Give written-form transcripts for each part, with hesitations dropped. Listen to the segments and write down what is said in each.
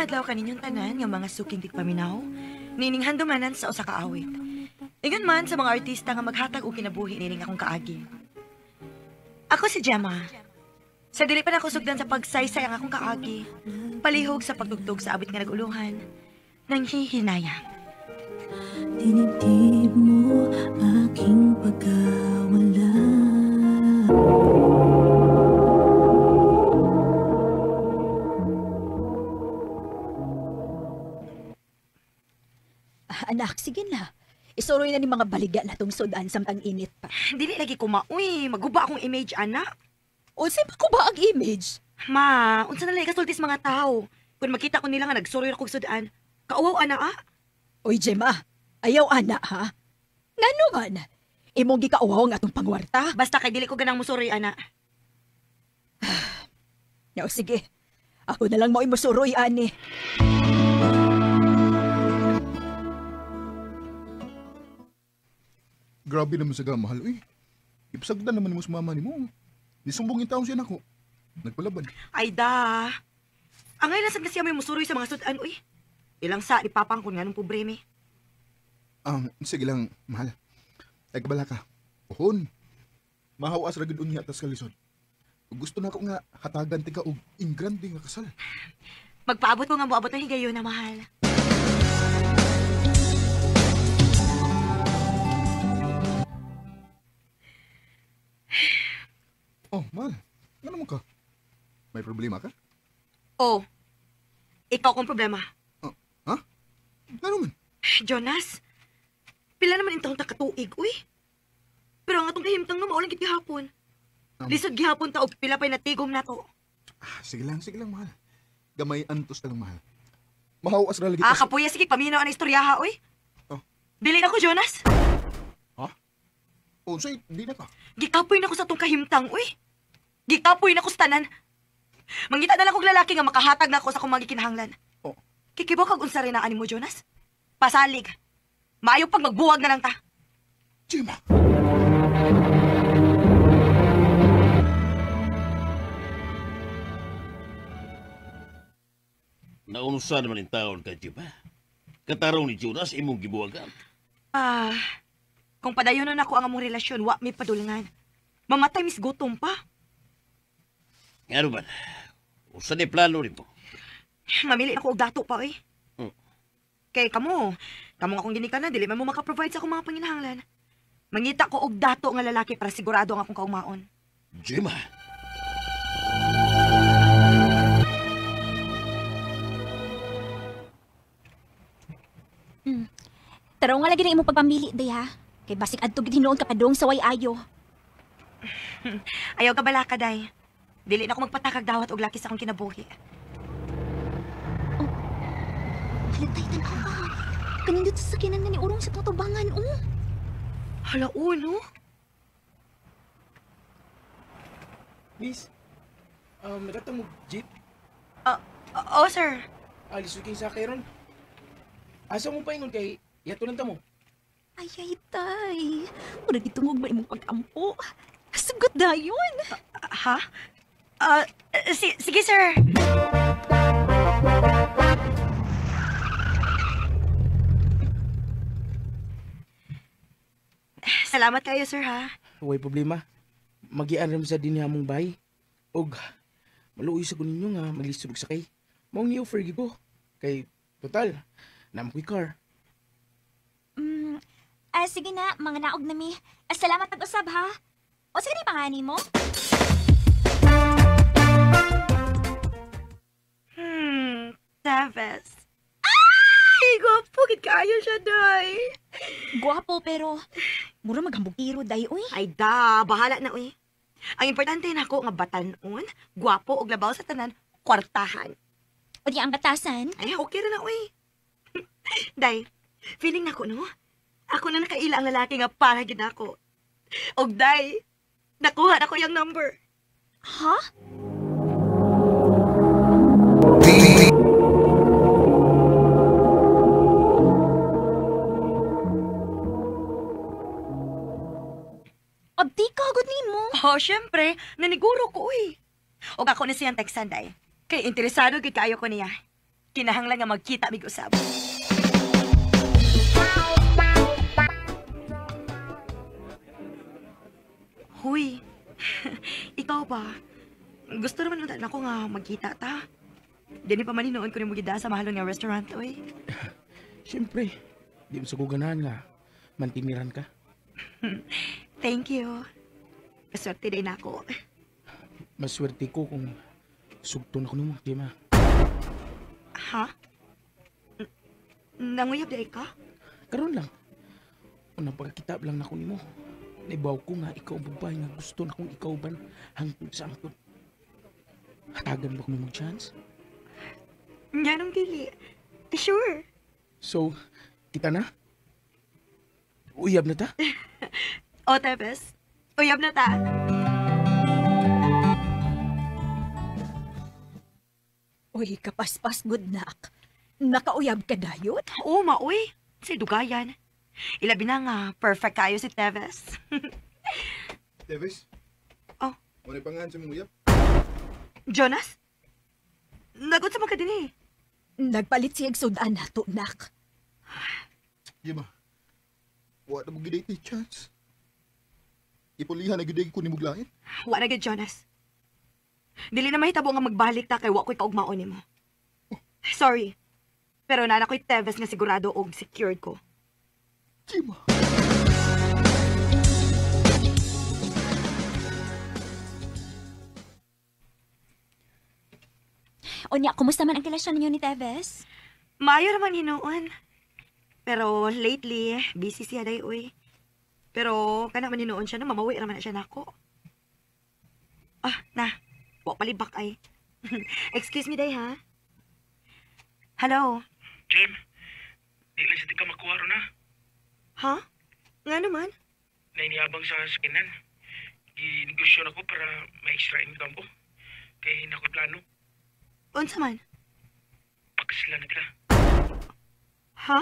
adlaw kaninyong tanan nga mga suking tigpaminaw, nining handumanan sa usa ka awit. Ingon man sa mga artista nga maghatag og kinabuhi nining akong kaagi. Ako si Gemma. Sa dili pa nako sugdan sa pagsaysay ang akong kaagi, palihog sa pagtugtog sa awit nga naguluhan, nanghihinayang. Dinibdib mo aking pagkawala. Anak, sige na. Isuroy na ni mga baligya na tong sudan samtang init pa. Dili lagi ko maoy, maguba akong image, anak. Unsa pa ko ba ang image? Ma, unsa na lang ikasulti sa mga tao? Kung makita ko nila nga nagsuroy ra kog sudan, kauwaw ana ah. Oy, Gemma, ayaw ana ha. Ngano man? Imong gikauwaw ang atong pangwarta. Basta kay dili ko ganang musuroy ana. Yaw, sige. Ako na lang mo'y musuroy ani. Grabe naman sa gamahal, uy. Ipsagdan naman mo sa mama ni mo. Nisumbong yung taong siya nako. Nagpalaban. Ay da. Angay lang sad na siya may musuroy sa mga sudan, uy. Ilang sa ni papang kun nganong pobre mi. Sige lang, mahal. Ay kabala ka. Uhon. Mahawas ra gid unya tas kalisod. Gusto na ko nga hatagan tika og ingrande nga kasal. Magpaabot ko nga moabot ang higayon na mahal. Oh, mahal. Ano mo ka? May problema ka? Oh. Ikaw kong problema. Oh, ha? Ano man? Jonas, pila naman intawon ta katuig, uy. Pero ang atong kahimtang no, maulang gid gihapon. Lisod gihapon ta og pila pa'y natigom na to. Ah, sige lang, mahal. Gamay antos na lang, mahal. Mahawas ra lagi. Ah, kapuya, sige, paminaw ang istoryaha, uy. Oh. Dili na ko, Jonas. Ha? Oh, say, di na ka. Gikapoy na ko sa atong kahimtang, uy. Gikapoy na ko sa tanan. Mangita na lang kog lalaki nga makahatag na ako sa akong mga gikinahanglan. Oh. Kikibaw kag unsa rin na ani mo, Jonas? Pasalig. Maayo pag magbuwag na lang ta. Gemma! Naunsa naman yung taon ka, Gemma? Katarong ni Jonas, imong gibuwagan. Ah, kung padayon na ako ang among relasyon, wa may padulngan. Mamatay mis gutom pa. Ngano ba? Usa ni plano nimo? Mamili ako og dato pa, eh. Hmm. Kay kamo akong ginikanan, dili man mo maka-provide sa akong mga panginahanglan. Mangita ko og dato nga lalaki para sigurado ang akong kaumaon. Gemma! Taraw nga lagi na imong pagpamili, day ha. Kay basig adto gid hinuon ka padung sa way ayo. Ayaw ka balaka, day. Dili na ako magpatakag dawat og laki sa akong kinabuhi. Oh. Halatay, tan-aw ka. Kanindot sa sakyanan nga ni Urong sa tutubangan, oh. Hala, oh, no? Miss, nagkatang mo jeep? Oh, sir. Lisod kayo sa akin ron. Asa mo paingon kay yato lang ta mo? Ay, ay, tay. Murag itungog ba imong pag-ampo? Sugot dayon. Ha? Sige, sir. Salamat kayo, sir, ha? Way problema. Magian rin sa dinhi among bahay. Og maluoy sa kuninyo nga maglisod og sakay. Maong ni-offer gyud ko. Kay total, naam ko'y car. Sige na, mga naog na mi. Salamat pag-usab, ha? O sige na pangani mo? Tavis. Ay, gwapo, gid kaayo siya, day. Gwapo, pero mura maghambog-iro, day, uy. Ay, da, bahala na, uy. Ang importante nako nga batanon, gwapo og labaw sa tanan, kwartahan. O di ang batasan? Ay, okay ra na, uy. Day, feeling nako, no? Ako na nakaila ang lalaki nga para gid nako. Og day, nakuha na ko yung number. Ha? Abdi ka, agad nimo. Oh, syempre, naniguro ko, uy. Og ako na siyang textan, day. Kay interesado gid kaayo ko niya. Kinahanglan nga magkita mig usab. Huy, ikaw ba? Gusto naman naman ako nga magkita ta. Dini pa man hinuon ko ni mo gida sa mahalon nga restaurant, oy. Siyempre, di mo sa guganahan nga mantiniran ka. Thank you. Maswerte din ako. Maswerte ko kung sugton ako nimo, Gemma. Ha? Nanguyab di ka? Karon lang. Unang pagkakita lang nako nimo. Naibaw ko nga ikaw ang babae nga gusto na kong ikaw ban hangtod sa angkod. Hatagan ba ko nimo chance? Nganong dili? Sure. So, kita na? Uyab na ta? O, Tevez. Uyab na ta. Uy, kapaspas, good nak. Nakauyab ka dayon? Oo, maoy. Si Dugayan. Ilabi na nga, perfect kayo si Tevez. Tevez? Oh. Wala pangahan sa mong uyab? Jonas? Nagot sa mga din eh. Nagpalit siya sudan nato, nak. Gemma, wala na mo gidate ni chance. Ipulihan na gidate ko ni Muglain. Wala na gid, Jonas. Dili na mahitabo nga magbalik ta kay wa ko'y kaugmaon nimo. Sorry. Pero nana ko'y Tevez nga sigurado og secured ko. Gemma. Unya, kumusta man ang relasyon ninyo ni Tevez? Maayo naman hinuon. Pero lately, busy siya day uy. Pero kana man hinuon siya no, mamawi raman na siya nako. Ah, na. Wa palibak ay. Excuse me day ha. Hello. Jem, di lang sa di ka makuha ron ha. Ha? Nga naman? Nainiabang sa sakinan. Ginegosyo na ko para may extra income ko. Kay na ko plano. Unsa man? Pakasila na kita. Ha?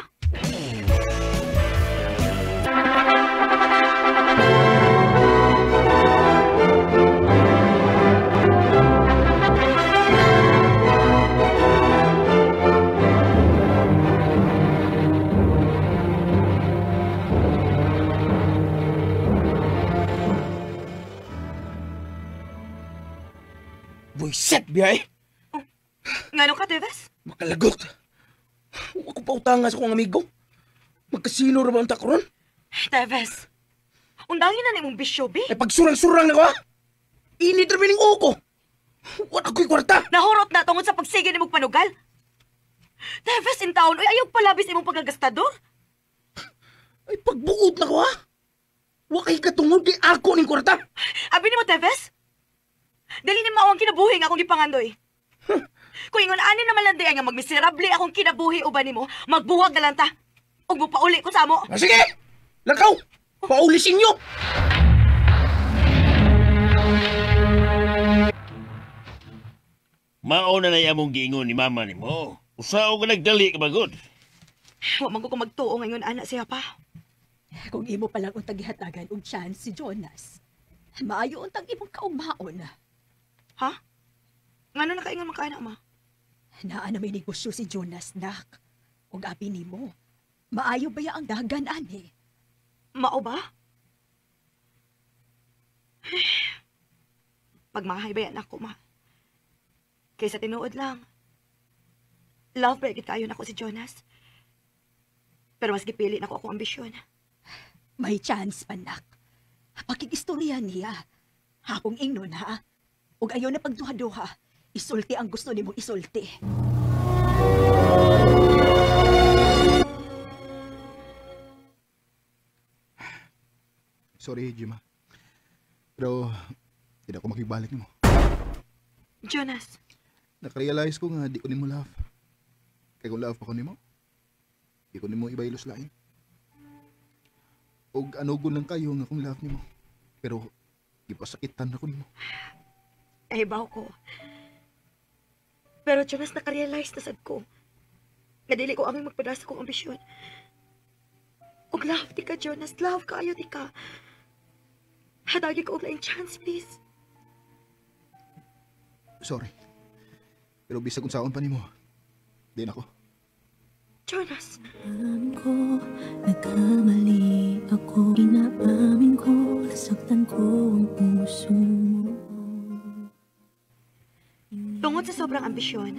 Buiset, biyay! Oh, ngano ka, Tevez? Makalagot! Huwag ko pautanga sa kong amigo. Magkasino ra ba ang takron? Tevez, undangin na nimong bisyo, bi. Ay, pagsurang-surang na ko, ha? Init ra bining uko. Wala ko'y kwarta. Nahurot na tungod sa pagsige nimong panugal. Tevez, in taon, oy, ayaw palabis imong pagkagastador. Ay, pagbuot na ko, ha? Wa kay katungod kay ako ning kwarta. Abi nimo, Tevez? Dali ni mao ang kinabuhi nga akong gipangandoy. Huh. Kung ingon ani naman lang di ay nga magmiserable akong kinabuhi uban nimo, magbuwag na lang ta. Ug mopauli ko sa amo. Ah, sige! Lakaw! Pauli sa inyo! Mao na na'y among giingon ni mama nimo. Usao ka nagdali ka bagod. Wa man ko magtuo ngayon ana siya pa. Kung imo pa lang untag gihatagan og chance si Jonas, maayo untag imong kaugmaon. Ha? Ngano nakaingon man ka ana, ma? Naa na may negosyo si Jonas, nak. Ug abi nimo, maayo ba ya ang dagan ani? Mao ba? Pagmahay ba yan ako, ma? Kaysa tinuod lang. Love ba kayo nako si Jonas? Pero mas gipili nako akong ambisyon. May chance pa, nak. Pakigistorya niya. Hakong ingnon, ha? Ug ayaw na pagduha-duha. Isulti ang gusto nimong isulti. Sorry, Gemma. Pero, hindi ako makibalik nimo. Jonas. Nakarealize ko nga di ko nimo love. Kaya kung love pa ko nimo, di ko nimo ibaylos lain. Og anugon lang kayo nga kung love nimo. Pero, ipasakitan ako nimo. Ay, baw ko. Pero Jonas, nakarealize na sad ko. Nga dili ko aming magpada sa kong ambisyon. Og love di ka, Jonas. Love kaayo di ka. Hatagi ko og laing chance, please. Sorry. Pero bisag unsaon pa nimo, Di na ko. Jonas, Amin ko, nagkamali ako. Inaamin ko, nasaktan ko ang puso mo. Tungod sa sobrang ambisyon,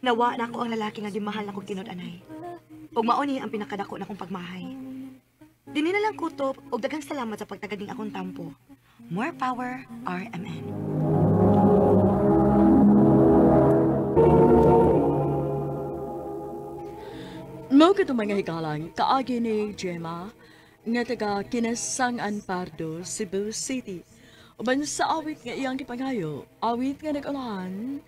nawa na ako ang lalaki nga gimahal akong tinud-anay. Ug mao ni ang pinakadako na akong pagmahay. Dini na lang kutob ug daghang salamat sa pagtagad ning akong tampo. More power, RMN. Mao kato mga higalang kaagi ni Gemma nga taga Kinasangan Pardo, Cebu City. Uban sa awit nga iyang gipangayo, awit nga nag-ulahan